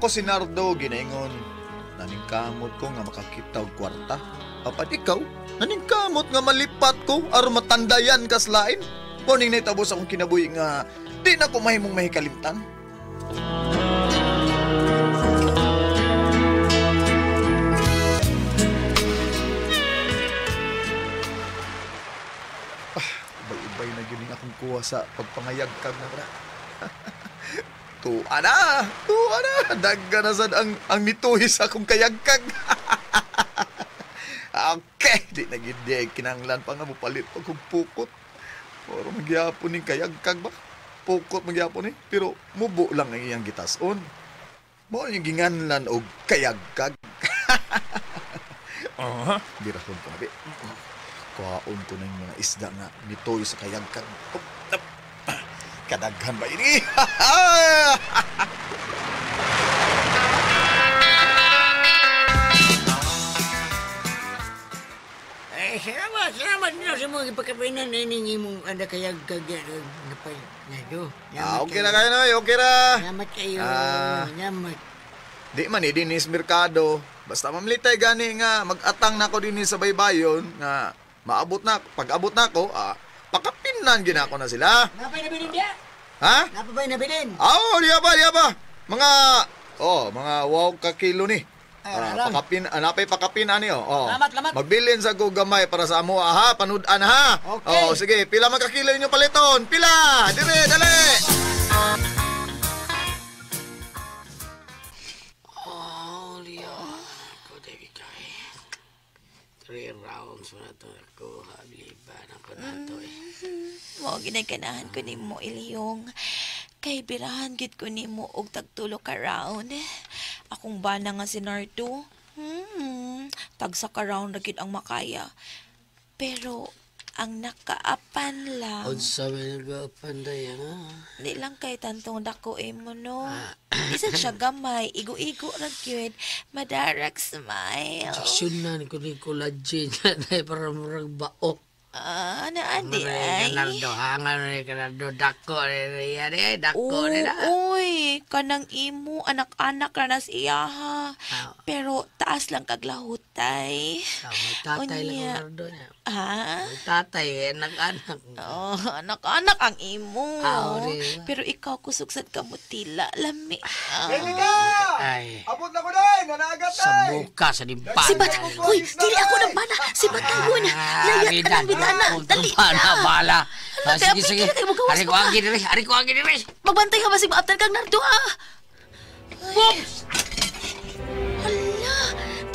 Nako si Nardo ginaingon, naningkamot ko nga makakita og kwarta. Apan ikaw, naningkamot nga malipat ko aron matandayan kas lain. Mao ning nahitabo sa akong kinabuhi nga di na ko mahimong mahikalimtan. Ubay-ubay na gyud ning akong kuha sa pagpangayagkag na bra. Tuwa na! Tuwa na! Dagga na sad ang mituhi sa akong kayagkag. Okay, di na gyud di kinahanglan pa nga mopalit pa kog pukot. Pero magyapon ning kayagkag ba? Pukot magyapon ni. Pero mubo lang ang iyang gitason. Mao yung ginganlan og kayagkag. Aha, birahon ko na bi. Kuhaon ko ng mga isda nga mituy sa kayagkag. Oh, kadaghan ba ini? Ay, salamat, salamat na sa mga ipagkapinan na ining imong anak kayagkag napay nado. Okay na kayo, Noy. Okay ra. Salamat kayo. Salamat. Di man eh, dinis merkado. Basta mamlitay gani nga mag-atang na ako dinhi sa baybayon nga maabot na, pag-abot na ako, pakapinan ginako na sila. Napay nabilin diya? Ha? Napay nabilin? Oo, diya pa, diya pa. Mga, mga wow ka kilo ni. Pakapin, napay pakapin ani oh. Lamat, lamat. Magbilin sa ko gamay para sa amo, ha, panud-an ha. Okay. Oh, sige, pila man ka kilo inyo paliton? Pila! Dire, dali. Oh, Leo. Ko David kay. 3 rounds na to ako, habiliban ako na to. Mao ginaganahan ko nimo, Ilyong. Kay birahan gid ko nimo og tagtulo ka round. Akong bana nga si Nardo. Tagsa ka round ra gid ang makaya. Pero ang nakaapan lang. Unsa may nagaapan day ha? Di lang kay tantong dako imo no. Bisan siya gamay, igo-igo ra gyud, madarag smile. Sunan ko ni collagen na para murag baok. Naan di ay. Kanardo, hangan ni Kanardo, dako ni yan eh, dako ni na. Uy, kanang imo, anak-anak ra nas iyaha. Pero taas lang kaglahutay. May tatay lang Unya. Kanardo niya. Ha? May tatay, anak-anak. Oh, anak-anak ang imo. Di ba? Pero ikaw kusugsad ka mo tila, lami. Ay, Abot na ko day, nanaagat sa buka, sa dimpan. Si Bat, uy, dili ako ng bana. Si Batayon. Layat ka ng bitana. Dali na. Bala. Ala, Sige, kaya sige. pili kayo, magawas Ari ko pa ka. ang giniri, ari ko ang giniri. Magbantay ka basig maabtan kang Nardo, ha? Whoops! Hala,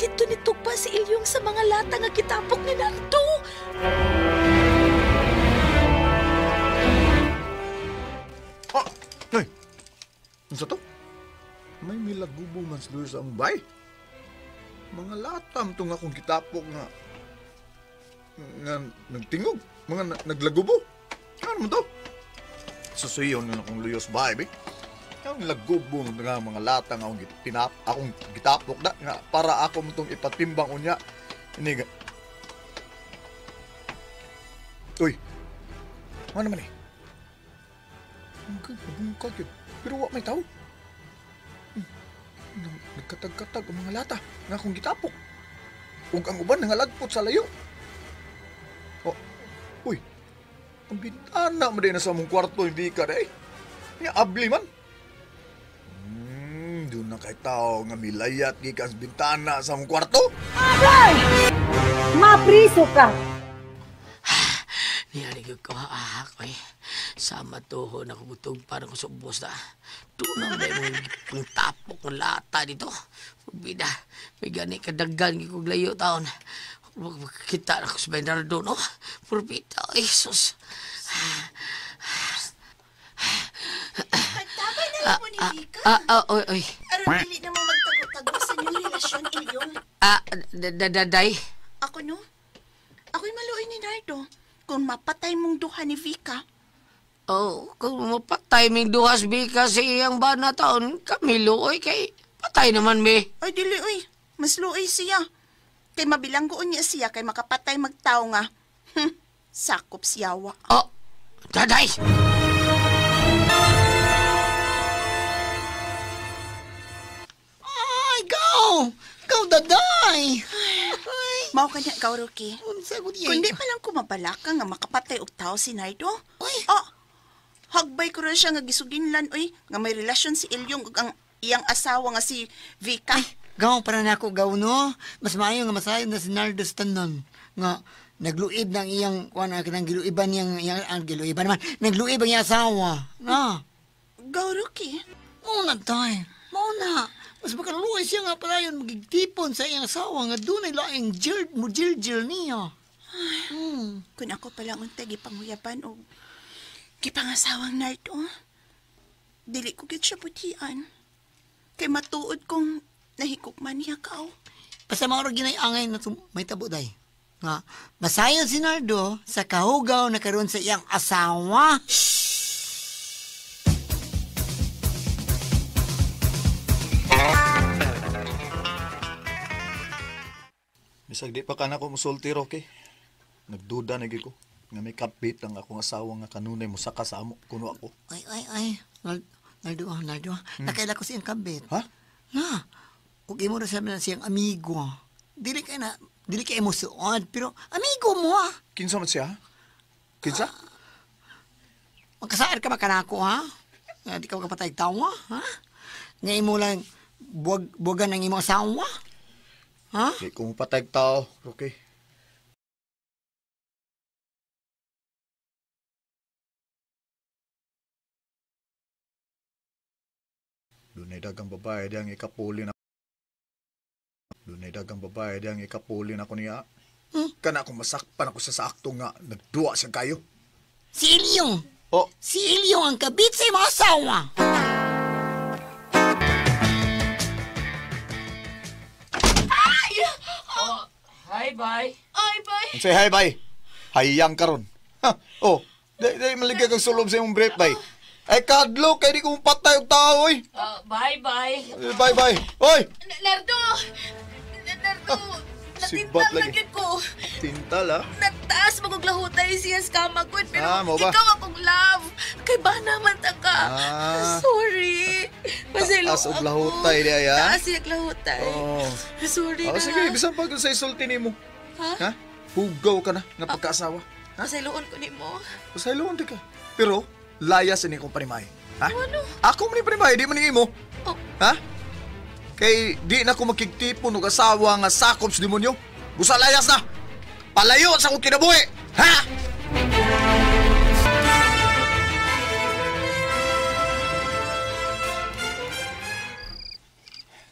dito nitugpa si Ilyong sa mga lata nga kitapok ni Nardo. Oh, ay. Unsa to? May milagubo man sa sa among bay. Mga latam tong akong kitapok nga nagtingog, mga naglagubo. Ano man to? Susuyon na akong luyos bay, bi. Ang lagubo nga mga lata nga akong akong gitapok na nga para ako mo tong ipatimbang unya. Ini ga. Uy. Ano naman eh? Ang yun. Pero wa may tao. Nagkatag-katag ang mga lata nga akong gitapok. Ug ang uban nangalagpot sa layo. Oh, uy. Ang bintana mo din na sa among kwarto, hindi ka day. Nga abli man. Doon na kay tao nga milayat gikan sa bintana sa among kwarto. Aray! Mapriso ka! Niyari ko ko eh. Sama tuhon ako butog para ko sa ubos na. Doon ang may mga pangtapok ng lata dito. Bida, may gani kadagan kog layo taon. Makita na ko sa Bernardo, no? Purbida, Jesus. Pagtabay na lang mo ni Vika. Oy, oy. Aron dili na mo magtago-tago sa inyong relasyon, Ilyong. Daday. Ako, no? Ako'y maluoy ni Nardo. Kung mapatay mong duha ni Vika. Oh, kung mapatay ming duhas Vika sa iyang bana taon, kami luoy kay patay naman mi. Ay, dili, oy. Mas luoy siya. Kay mabilanggoon niya siya kay makapatay magtao nga. Sakop siyawa. Oh, daday! Ay! Mao ka niya, ikaw, Rocky. Unsa ko diay? Kundi pa lang kumabalaka nga makapatay og tao si Nardo. Uy. Oh, hagbay ko rin siya nga gisuginlan, uy, nga may relasyon si Ilyong ug ang iyang asawa nga si Vika. Ay, gaw para na ako gaw no. Mas maayo nga masayon na si Nardo sa tanan nga nagluib ng iyang kuan ang kanang giluiban niyang iyang ang giluiban man. Nagluib ang iyang asawa. Na. Gaw, Rocky. Mao na tay. Mao na. Mas makaluoy siya nga palayon magigtipon sa iyang asawa nga dunay laing jil mo jil niya. Kung ako pa lang unta gipanguyaban og gipangasawang Nardo, dili ko gid siya putian. Kay matuod kong nahikugman niya kao. Basta mao ra ginay angay na may tabo day. Nga masayon si Nardo sa kahugaw na karon sa iyang asawa. Bisag di pa ka na ko musulti, Rocky. Nagduda na gyud ko nga may kapit ang akong asawa nga kanunay mosaka sa amo kuno ako. Ay, ay, ay. Nardo, Nardo. Nakaila ko siyang kabit. Ha? Na. Ug imo ra sa na siyang amigo. Dili kay na, dili kay mo suod, pero amigo mo ah. Kinsa man siya? Kinsa? Magkasaar ka ba kanako ha? Nga di ka makapatay tawa, ha? Nga imo lang buwagan ang imong asawa. Ha? Di ko mapatay tao, Rocky. Dunay dagang babae diyang ikapuli na. Dunay dagang babae diyang ikapuli na ko niya. Kana akong masakpan ako sa sakto nga nagduwa siya kayo. Si Ilyong. Oh, Si Ilyong ang kabit sa imong asawa. Hi, bye. Ay, bye. say hi bye. Hayang karon. Ha, oh, di maligay kang sulob sa imong brief bay. Ay kadlo kay di ko mapatay og tao oy. Bye, bye. Bye bye. Oy, Nardo! Nardo! Sibat Natintang na lagi. gyud ko. Tintal ah. Nagtaas maguglahutay siya sa kama ko. Pero Mo ba? ikaw akong love. Kay ba naman ta ka? Ah. Sorry. Paselo Taas og lahutay di ay, ah. Taas siya lahutay. Oh. Sorry Oh, na. sige, bisan pa kung sa isulti nimo. Ha? Ha? Hugaw ka na nga pagkaasawa. Ha? Paseloon ko nimo. Pasayloon di ka. Pero layas ini akong panimay. Ha? Ano? Ako man ni panimay, di man ni imo. Oh. Ha? Kay di na ko makigtipon og asawa nga sakop sa demonyo. Busa layas na. Palayo sa akong kinabuhi. Ha?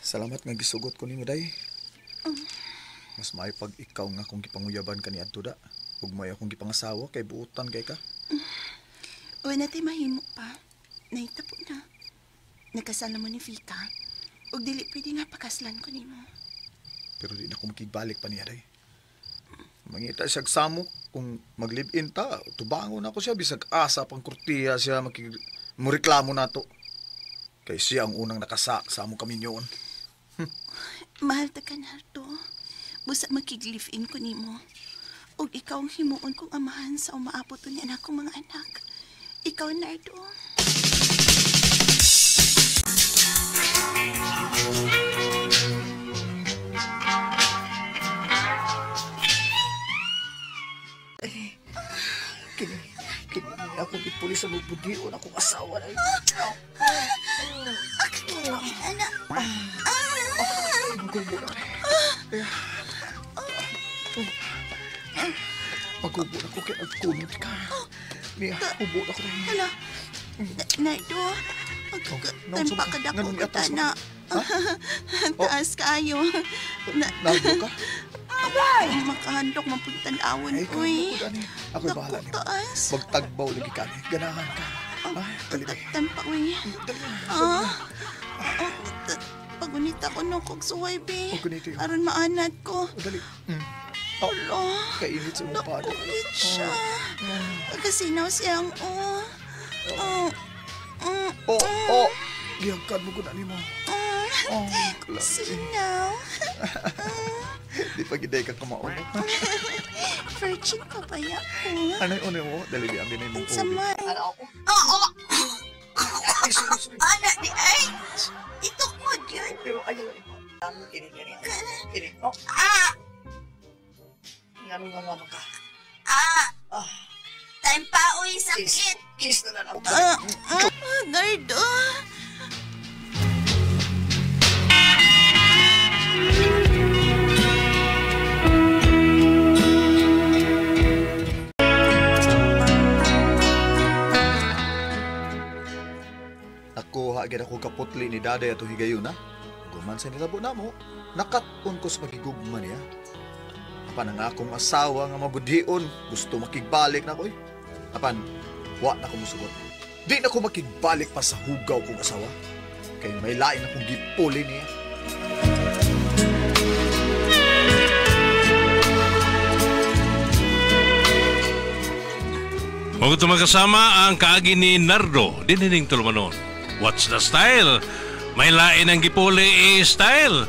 Salamat nga gisugot ko nimo day. Mas may pag ikaw nga akong gipanguyaban kani adto da. Ug may akong gipangasawa kay buotan kay ka. Uy, natin mahimo pa. Nahitapo na. Nagkasal na mo ni Vika. Ug dili pwede nga pakaslan ko nimo. Pero di na ko makigbalik pa niya day. Mangita siya samok kung mag-live-in ta, tubangon ako siya bisag asa pang kurtiya siya makig mureklamo nato. Kay siya ang unang nakasa sa among kaminyoon. Mahal ta ka, Nardo. Busa makig-live-in ko nimo. Ug ikaw ang himuon kong amahan sa umaabot unya na akong mga anak. Ikaw, Nardo. Kini, kini ako gipulis sa magbudion akong asawa na. Anak. Magubo na. Magubo na ko kay agkunot ka. Niya, hubo na ko rin. Hala. Nardo. naunsa Tampa man? ka dako Nganong ko iatas na. Oh. Taas kaayo. Na, Nardo ka? Abay! Makahandok mapuntan awon, Ay, uy. ko dani. Ako'y bahala Naku, niyo. taas. Magtagbaw lagi ka ni. Ganahan ka. Ay, dali ba? Tampa, uy. Dali na. Ah. Oh, pagunita ko no kog suway, be. Oh, ganito yun. Aron maanad ko. Oh, dali. Oh, Alo. kainit sa imong paa. Nakukit siya. Kasinaw siyang, oh. Oh. Mm, Oh, oh. Gihagkan mo ko na nimo. mm. Oh, klaro. Sinaw. Di pa giday ka kamao. Virgin pa ba ya ko? Ano yung una mo? Dali di amin na imong Ang sama. Oo. Ay, sorry, sorry. Ana, di ay. Itok mo, gyud. Pero ayaw. Kini, kini. Kini. Oh. Ah! Ngano nga nga ka. Ah! Time pa, uy, sakit! Kiss na lang ako. Ah, ah, Nardo. Nakuha gid ako kaputli ni Daday ato higayuna. Guman sa nilabo namo, nakat-on ko sa pagigugma niya. Apan ang akong asawa nga mabudhion, gusto makigbalik na ko eh. Apan, wa na ko musugot. Di na ko makigbalik pa sa hugaw kong asawa. Kay may lain akong gipuli niya. Huwag ito magkasama ang kaagi ni Nardo, dinining tulumanon. What's the style? May lain ang gipuli eh, style.